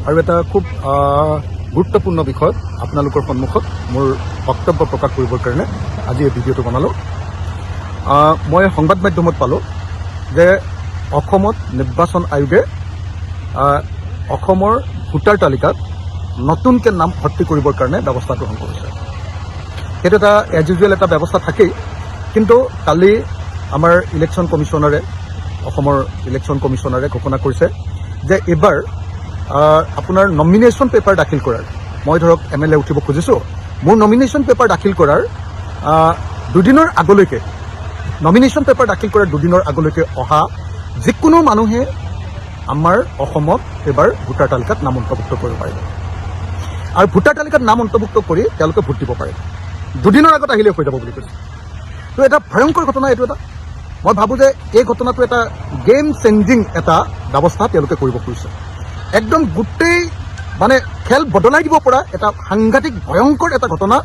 আৰু এটা খুব গুৰুত্বপূৰ্ণ বিষয়ত আপোনালোকৰ সন্মুখত মোৰ বক্তব্য প্ৰকাশ কৰিবৰ কাৰণে আজি এই ভিডিঅ'টো বনালোঁ। মই সংবাদ মাধ্যমত পালোঁ যে অসমত নিৰ্বাচন আয়োগে অসমৰ ভোটাৰ তালিকাত নতুনকৈ নাম ভৰ্তি কৰিবৰ কাৰণে ব্যৱস্থা গ্ৰহণ কৰিছে। সেইটো এটা এজ ইউজুৱেল এটা ব্যৱস্থা থাকেই, কিন্তু কালি আমাৰ ইলেকশ্যন কমিশ্যনাৰে, অসমৰ ইলেকশ্যন কমিশ্যনাৰে ঘোষণা কৰিছে যে এইবাৰ আপোনাৰ নমিনেশ্যন পেপাৰ দাখিল কৰাৰ, মই ধৰক এমএলএ উঠিব খুজিছোঁ, মোৰ নমিনেশ্যন পেপাৰ দাখিল কৰাৰ 2 দিনৰ আগলৈকে, নমিনেশ্যন পেপাৰ দাখিল কৰাৰ 2 দিনৰ আগলৈকে অহা যিকোনো মানুহে আমাৰ অসমত এইবাৰ ভোটাৰ তালিকাত নাম অন্তৰ্ভুক্ত কৰিব পাৰিব আৰু ভোটাৰ তালিকাত নাম অন্তৰ্ভুক্ত কৰি তেওঁলোকে ভোট দিব পাৰে। 2 দিনৰ আগত আহিলে হৈ যাব বুলি কৈছে। তো এটা ভয়ংকৰ ঘটনা এইটো এটা। মই ভাবোঁ যে এই ঘটনাটো এটা গেম চেঞ্জিং এটা ব্যৱস্থা তেওঁলোকে কৰিব খুজিছে। একদম গোটেই মানে খেল বদলাই দিব পৰা এটা সাংঘাতিক ভয়ংকৰ এটা ঘটনা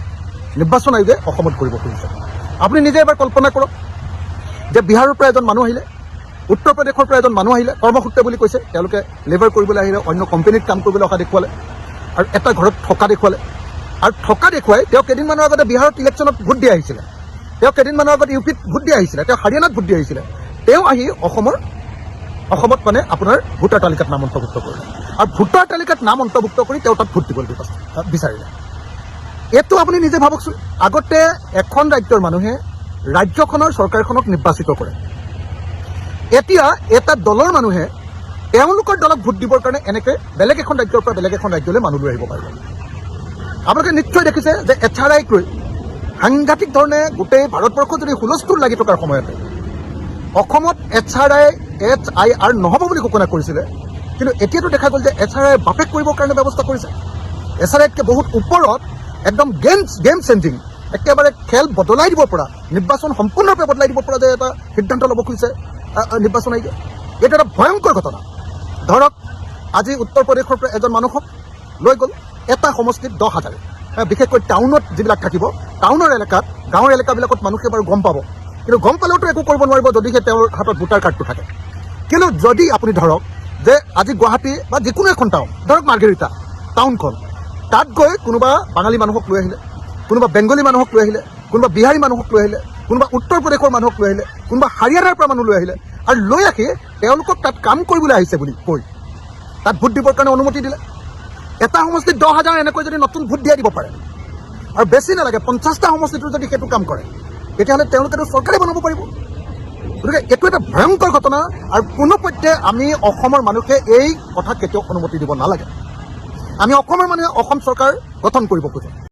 নিৰ্বাচন আয়োগে অসমত কৰিব খুজিছে। আপুনি নিজে এবাৰ কল্পনা কৰক যে বিহাৰৰ পৰা এজন মানুহ আহিলে, উত্তৰ প্ৰদেশৰ পৰা এজন মানুহ আহিলে, কৰ্মসূত্ৰে বুলি কৈছে, তেওঁলোকে লেবাৰ কৰিবলৈ আহিলে, অন্য কোম্পানীত কাম কৰিবলৈ অহা দেখুৱালে আৰু এটা ঘৰত থকা দেখুৱালে। আৰু থকা দেখুৱাই তেওঁ কেইদিনমানৰ আগতে বিহাৰত ইলেকশ্যনত ভোট দি আহিছিলে, তেওঁ কেইদিনমানৰ আগত ইউ পিত ভোট দি আহিছিলে, তেওঁ হাৰিয়ানাত ভোট দি আহিছিলে। তেওঁ আহি অসমত মানে আপোনাৰ ভোটাৰ তালিকাত নাম অন্তৰ্ভুক্ত কৰিলে আৰু ভোটাৰ তালিকাত নাম অন্তৰ্ভুক্ত কৰি তেওঁ তাত ভোট দিবলৈ বিচাৰিলে। এইটো আপুনি নিজে ভাবকচোন। আগতে এখন ৰাজ্যৰ মানুহে ৰাজ্যখনৰ চৰকাৰখনক নিৰ্বাচিত কৰে। এতিয়া এটা দলৰ মানুহে তেওঁলোকৰ দলক ভোট দিবৰ কাৰণে এনেকে বেলেগ এখন ৰাজ্যৰ পৰা বেলেগ এখন ৰাজ্যলৈ মানুহ লৈ আহিব পাৰিব। আপোনালোকে নিশ্চয় দেখিছে যে এইচ আৰ আইক লৈ সাংঘাতিক ধৰণে গোটেই ভাৰতবৰ্ষ যদি হুলস্থুল লাগি থকাৰ সময়তে অসমত এইচ আৰ I, SIR নহ'ব বুলি ঘোষণা কৰিছিলে। কিন্তু এতিয়াতো দেখা গ'ল যে এইচ আৰ I বাপেক কৰিবৰ কাৰণে ব্যৱস্থা কৰিছে। এইচ আৰ আইতকৈ বহুত ওপৰত একদম গেম চেঞ্জিং, একেবাৰে খেল বদলাই দিব পৰা, নিৰ্বাচন সম্পূৰ্ণৰূপে বদলাই দিব পৰা যে এটা সিদ্ধান্ত ল'ব খুজিছে আহ, আহ, নিৰ্বাচন আয়োগে, এইটো এটা ভয়ংকৰ ঘটনা। ধৰক আজি উত্তৰ প্ৰদেশৰ পৰা এজন মানুহক লৈ গ'ল এটা সমষ্টিত 10,000, বিশেষকৈ টাউনত যিবিলাক থাকিব, টাউনৰ এলেকাত। গাঁৱৰ এলেকাবিলাকত মানুহে বাৰু গম পাব, কিন্তু গম পালেওতো একো কৰিব নোৱাৰিব যদিহে তেওঁৰ হাতত ভোটাৰ কাৰ্ডটো থাকে। কিন্তু যদি আপুনি ধৰক যে আজি গুৱাহাটী বা যিকোনো এখন টাউন, ধৰক মাৰ্ঘেৰিটা টাউনখন, তাত গৈ কোনোবা বাঙালী মানুহক লৈ আহিলে, কোনোবা বেংগলী মানুহক লৈ আহিলে, কোনোবা বিহাৰী মানুহক লৈ আহিলে, কোনোবা উত্তৰ প্ৰদেশৰ মানুহক লৈ আহিলে, কোনোবা হাৰিয়ানাৰ পৰা মানুহ লৈ আহিলে আৰু লৈ আহি তেওঁলোকক তাত কাম কৰিবলৈ আহিছে বুলি কৈ তাত ভোট দিবৰ কাৰণে অনুমতি দিলে। এটা সমষ্টিত 10,000 এনেকৈ যদি নতুন ভোট দিয়াই দিব পাৰে, আৰু বেছি নালাগে, 50টা সমষ্টিতো যদি সেইটো কাম কৰে, তেতিয়াহ'লে তেওঁলোকেতো চৰকাৰে বনাব পাৰিব। গতিকে এইটো এটা ভয়ংকৰ ঘটনা আৰু কোনোপধ্যে আমি অসমৰ মানুহে এই কথা কেতিয়াও অনুমতি দিব নালাগে। আমি অসমৰ মানুহে অসম চৰকাৰ গঠন কৰিব খোজোঁ।